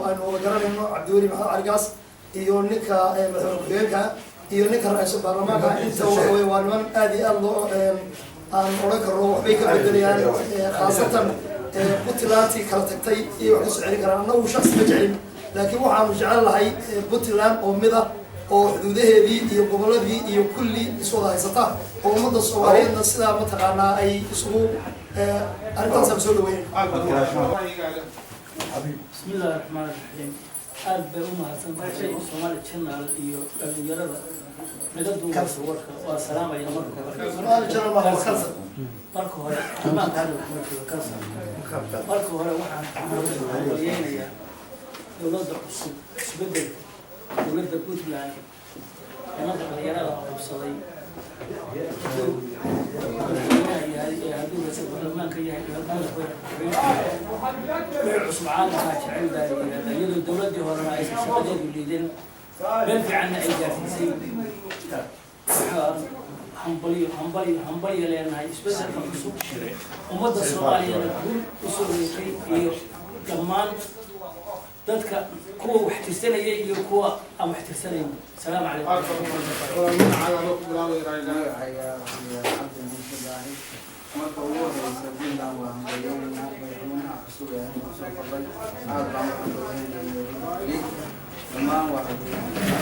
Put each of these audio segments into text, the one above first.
Aynu wada garanayno Cabdiweli Maxamed Cali Gaas iyo ninka madaxweyne ku-xigeenka iyo ninka ra-iisul baarlamaanka. Inta waxa wey waa niman aad iyo aad loo aan odhan karno waxbay ka bedelayaan, khaasatan Puntlandtii kala tagtay iyo wax kasoo celin karaan. Annagu shaksi ma jecelin, laakiin waxaanu jecel lahay Puntland oo mid ah oo xuduudaheedii iyo goboladii iyo kulli iswada haysata oo ummadda Soomaaliyeedna sidaa mataqaanaa ay isugu arrintaasaan soo dhaweynay. Bismi Illaahi Raxmaan Raxiim. Aad bay u mahadsantahay Somali Channel iyo dhalinyarada naga duubeysa warka. Waa salaamaya marka hore. Somali Channel waa Kalsan. Marka hore amaanka hadda kuma jiro Kalsan. Marka hore waxaan hambalyeynayaa dowladda cusub, isbedelka dowladda Puntland, nimanka dhalinyarada qabsaday, hadduu madaxweynaha yahay ee hadduu ra'iisul baarlamaanka yahay iyo hadduu madaxweyne ku-xigeenka yahay. Wixii cusub caalamkaa jecel baa la yidhahdaa, iyadoo dowladdii horena aysan shaqadeedu liidin, meel fiicanna ay gaarsiisay. Waxaan hambalyo, hambalyo, hambalyo leenahay isbedelka cusub, ummadda Soomaaliyana guul usoo wareegtay iyo dhammaan dadka, kuwa wax tirsanayay iyo kuwa aan wax tirsanayn. Asalaamu calaykum. Magacayga Cabdi Muuse Daahir. Marka ugu horeysa, Puntland waa hambalyeynayna. Madaxweynaha cusub ee anigu soo kordhay aad baan u hambalyeynaya. Dhammaan waa hambalyeynaya.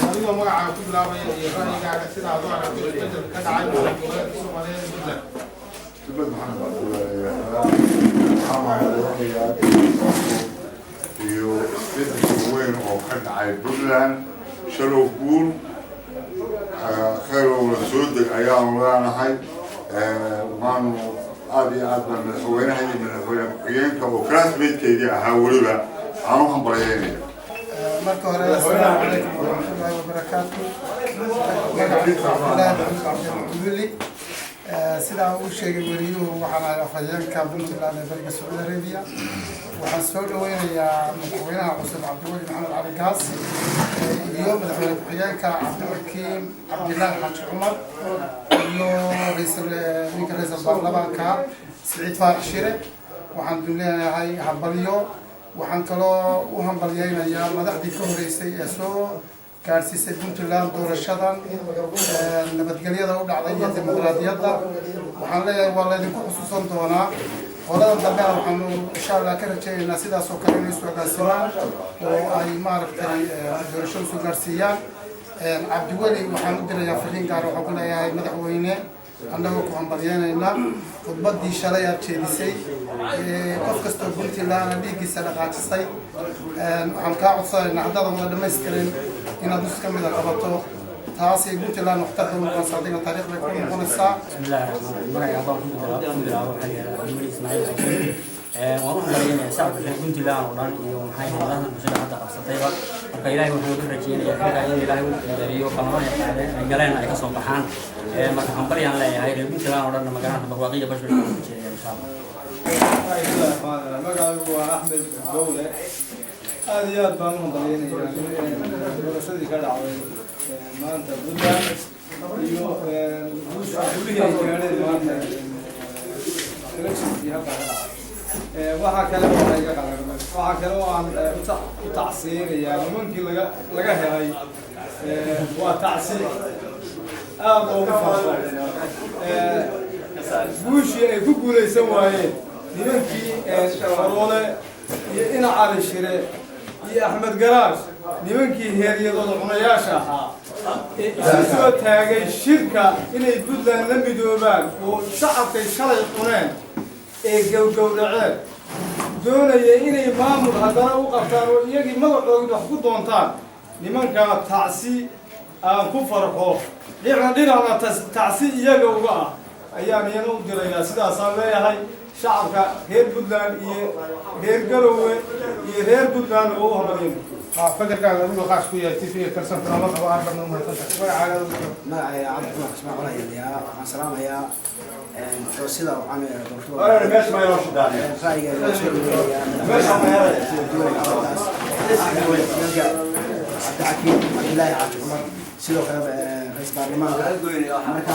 Adigoo magacaaga ku bilaabaya iyo ra'yigaaga sida aad u aragto isbedelka ka dhacay maamul goboleedka Soomaaliyeed ee Puntland. Dibad Maxamed Cabdullaahi. Waxaan mahadcelinayaa iyo isbedelka weyn oo ka dhacay Puntland. Shalow guul khayrow la soo deg ayaanu leenahay. Waanu aad iyo aad baan madaxweynaha iyo madaxweyne ku-xigeenka oo classmatekeygii ahaa weliba aan u hambalyeynaya. Marka hore, assalaamu calaykum waraxmatullaahi wabarakaatu. Magacaygu Cabdullaahi Maxamed Cabdilcuduli. Sidaa uu sheegay weriyuhu, waxaan ahay afhayeenka Puntland ee bariga Sacuudi Arabia. Waxaan soo dhaweynayaa madaxweynaha cusub Cabdiweli Maxamed Cali Gaas iyo madaxweyne ku-xigeenka Cabdixakiim Cabdilaahi Xaaji Cumar iyo raisal ninka ra-iisul baarlamaanka Siciid Faarax Shire. Waxaan dun leenahay hambalyo. Waxaan kaloo u hambalyeynayaa madaxdii ka horeysay ee soo gaadhsiisay Puntland doorashadan nabadgelyada u dhacday iyo dimuqraadiyadda. Waxaan leeyahay waa laydinku xusuusan doonaa. Qolada dambena waxaanu insha Allah ka rajaynaynaa sidaas oo kale inay soo gaarsiiyaan oo ay maaragtay doorashada soo gaarsiiyaan. Cabdiweli waxaan u dirayaa fariin gaar. Waxaan ku leeyahay, madaxweyne, annagoo ku hambalyeynayna khudbaddii shalay aad jeedisay, qof kastoo Puntland dhiiggiisa dhaqaajisay, waxaan kaa codsanaynaa haddaadan wada dhamaystirin inaad nus ka mida qabato. Taasay Puntland waxtar bay noqonaysaa, adigna taariikh bay ku noqonaysaa. Bismillahi raxmaan raxiim. Magacayga haddaan ku bilaabo, waxaa la yidhahdaa Cabdiweli Ismaaciil Xajiin. Waan u hambalyeynayaa shacabka reer Puntland oo dhan iyo maxay madaxda bulshada hadda qabsatayba. Marka Ilaahay wuxuu uga rajeynayaa xilka in Ilaahay u qadariyo, balamaha ay qaadeen ay galeen ay kasoo baxaan. Marka hambalyaan leeyahay reer Puntland oo dhan, magaalada barwaaqiya bashbash baan u rajeynaya insha Allah. Magacaygu waa Axmed Dowle. Aada iyo aad baan u hambalyeynayaa doorashadii ka dhacday maanta Puntland iyo guulihii ay gaadheen maanta electionkii halkaa ka dhacay. Waxaa kale oo iga qalan, waxaa kale oo aan u tacsiyeynayaa nimankii laga helay. Waa tacsi aada loogu farxo guushii ay ku guulaysan waayeen nimankii Faroole iyo Ina Cali Shire iyo Axmed Garaash, nimankii heeryadooda cunayaasha ahaa ee isu soo taagay shirka inay Puntland la midoobaan oo shacabkay shalay cuneen ee gowgowdhaceen doonaya inay maamul haddana u qabtaan oo iyagii magacoodii wax ku doontaan. Nimankaa tacsi aan ku farxo, dhinac dhinacna tacsi iyaga uga ah ayaan iyana u dirayaa. Sidaasaan leeyahay shacabka reer Puntland iyo reer Garowe iyo reer Puntland oo u hambalyayna. Fakarkaaga adigu khaas ku yahay TV Kalsan lama qabo. Aad baadna umahadsantahay. Magacaaga? Magacayga Cabdi Cumar Cismaan Colayayaa. Waxaan salaamayaa sida waxaan doorashada ra'yiga waa soo dhaweeyaa madaxweynaha. Cabdixakiim Cabdilaahi Xaaji Cumar, sidoo kale ra-iisul baarlamaanka. Marka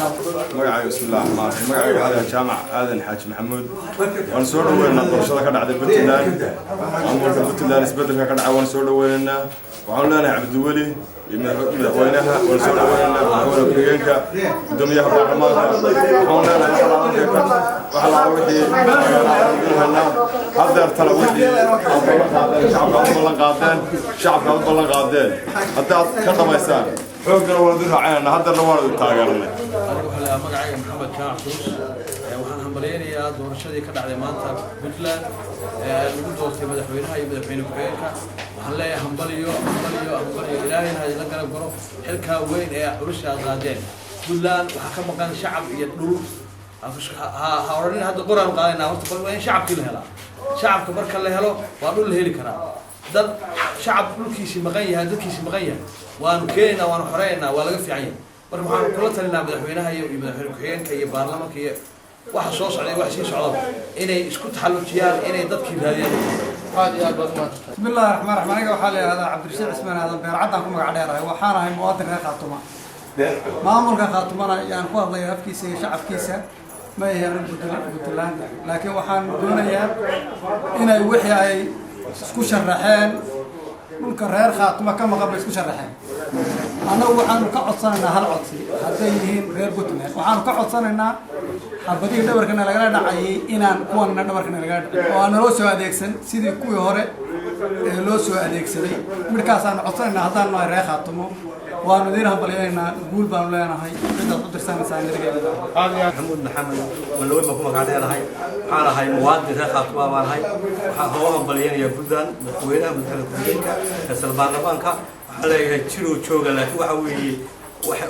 Magacayga, bismillahi raxmaan raxiim, magacayga waxaa la Jaamac Aadan Xaaji Maxamuud. Waan soo dhaweynaa doorashada ka dhacday Puntland, maamulka Puntland isbedelka ka dhacay waan soo dhaweynaynaa. Waxaan leenahay Cabdiweli iyo madaxweynaha waan soo dhaweynaynaa, madaxweyne ku-xigeenka, gudoomiyaha baarlamaanka. Waxaan leenahay waxa laala wixii haynaa haddeer tala wixii aad ballan qaadeen, shacabka aad u ballan qaadeen, shacabka aad u ballan qaadeen haddaad ka dhamaysaan, xooggana waan idin raacaynaa, haddeerna waan idin taageernay. Anigu waxaa la magacayga Maxamed Jaamac Culus. Waxaan hambalyaynayaa doorashadii ka dhacday maanta Puntland ee lagu doortay madaxweynaha iyo madaxweyne ku-xigeenka. Waxaan leeyahay hambaliyo, hambaliyo, hambaliyo. Ilaahayna ha idinla garab garo xilkaa weyn ee culusha aad qaadeen. Puntland waxaa ka maqan shacab iyo dhul. Ha odhanin hadda qoraan qaadayna. Horta waa in shacabkii la helaa. Shacabka marka la helo waa dhul la heli karaa. Dad shacab dhulkiisii maqan yahay, dadkiisii maqan yahay, waanu keenaynaa, waanu xoreynaa, waa laga fiican yahay. Marka waxaan kula talinaa madaxweynaha iyo madaxweyne ku-xigeenka iyo baarlamaanka iyo waxa soo socday, wax sii socdaba, inay isku taxallujiyaan inay dadkii raadiyaan. Aad iyo aad baad umahadsantahay. Bismi illahi raxmaan raxiim. Aniga waxaa la yidhahdaa Cabdirashiid Cismaan Aadan, Beercaddaan ku magac dheerahay. Waxaan ahay muwaadin reer Khaatuma. Maamulka Khaatumana ayaan ku hadlaya afkiisa iyo shacabkiisa. Ma ahi anigu Puntland, laakiin waxaan doonayaa inay wixii ay isku sharaxeen, dhulka reer Khaatuma ka maqan bay isku sharaxeen. Annagu waxaanu ka codsanaynaa hal codsi. Hadday yihiin reer Puntland, waxaanu ka codsanaynaa xabadihii dhabarkana lagala dhacayay inaan kuwanna dhabarkana lagala dhacay oo aan naloo soo adeegsan sidii kuwii hore ee loo soo adeegsaday. Midhkaasaanu codsanaynaa haddaan nahay reer Khaatumo. Waanu idiin hambalyaynaynaa, guul baanu leenahay. Cidaad u dirsanaysaa nadigeeda. Maxamuud Maxamed Walaweyn baan ku magac dheerahay. Waxaan ahay muwaadin reer Khaatuma baan ahay. Waxaan loo hambalyaynayaa Puntland, madaxweynaha, madaxweyne ku-xigeenka, ra-iisul baarlamaanka. Waxaan leeyahay jiroo jooga, laakiin waxa weeye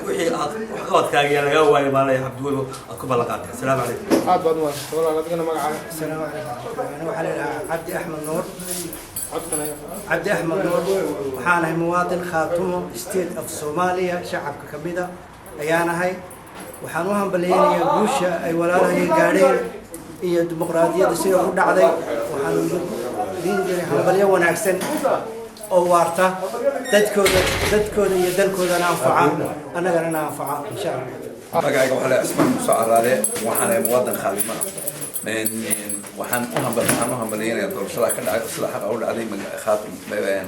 wixii aad waxqabadkaaga lagaa waayay baan leeyahay, Cabdiweli, aad ku ballan qaatay. Asalaamu calaykum. Aad baad umahadsantahay, walaal. Adigana magacaaga? Asalaamu calaykum. Ana waxaa la yidhahaa Cabdi Axmed Nuur. Codkan. Cabdi Axmed Nuur. Waxaan ahay muwaadin Khaatumo State of Soomaaliya shacabka ka mida ayaan ahay. Waxaan u hambalyaynayaa guusha ay walaalahayeen gaadheen iyo dimuqraadiyadda sida u dhacday. Waxaan idin jiray hambalyo wanaagsan oo waarta, dadkooda iyo dalkoodana anfaca, annagana na anfaca, insha Allah. Magacayga waxaa la Cismaan Muuse Caraale. Waxaan ahay muwaadin Khaalima. Waxaan u hambalyaynayaa doorashada ka dhacay sida xaqa u dhacday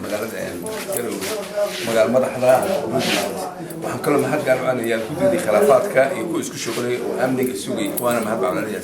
magaalada Garowe, magaala madaxda Puntland. Waxaan kaloo mahad gaar u celinayaa guddidii khilaafaadka iyo kuwa isku shuqlay oo amniga sugay, waana mahad baan celinayaa.